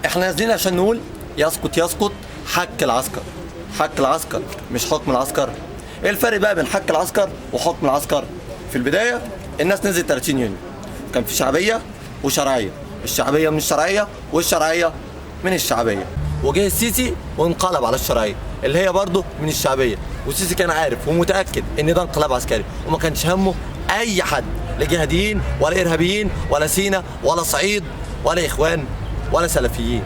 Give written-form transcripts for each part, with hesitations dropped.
احنا نازلين عشان نقول يسقط يسقط حك العسكر. حك العسكر مش حكم العسكر. ايه الفرق بقى بين حك العسكر وحكم العسكر؟ في البداية الناس نزلت 30 يونيو، كان في شعبية وشرعية، الشعبية من الشرعية والشرعية من الشعبية، وجه السيسي وانقلب على الشرعية اللي هي برضه من الشعبية. والسيسي كان عارف ومتاكد ان ده انقلاب عسكري، وما كانش همه اي حد، لا جهاديين ولا ارهابيين ولا سينا ولا صعيد ولا اخوان ولا سلفيين.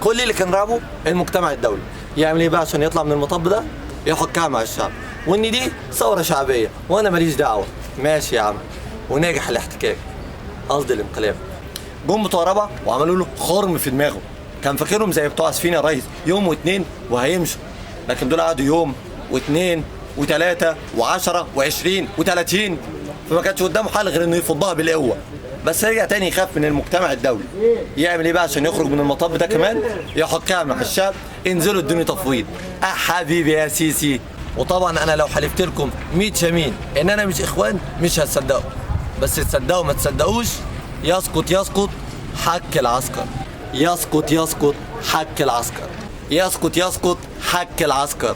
كل اللي كان رعبه المجتمع الدولي. يعمل ايه بقى عشان يطلع من المطب ده؟ يحكها مع الشعب، وان دي ثورة شعبية وانا ماليش دعوه. ماشي يا عم. ونجح الاحتكاك، قصدي الانقلاب. جم بتوع رابعه وعملوا له خرم في دماغه. كان فاكرهم زي بتوع اسفين يا ريس، يوم واتنين وهيمشوا، لكن دول قعدوا يوم واتنين وتلاتة وعشرة وعشرين وتلاتين، فما كانش قدامه حل غير انه يفضها بالقوة. بس رجع تاني يخاف من المجتمع الدولي. يعمل ايه بقى عشان يخرج من المطب ده كمان؟ يحكها مع الشعب، انزلوا ادوني تفويض. اه حبيبي يا سيسي. وطبعا انا لو حلفت لكم 100 يمين ان انا مش اخوان مش هتصدقوا، بس تصدقوا ما تصدقوش، يسقط يسقط حك العسكر، يسقط يسقط حك العسكر، يسقط يسقط حك العسكر.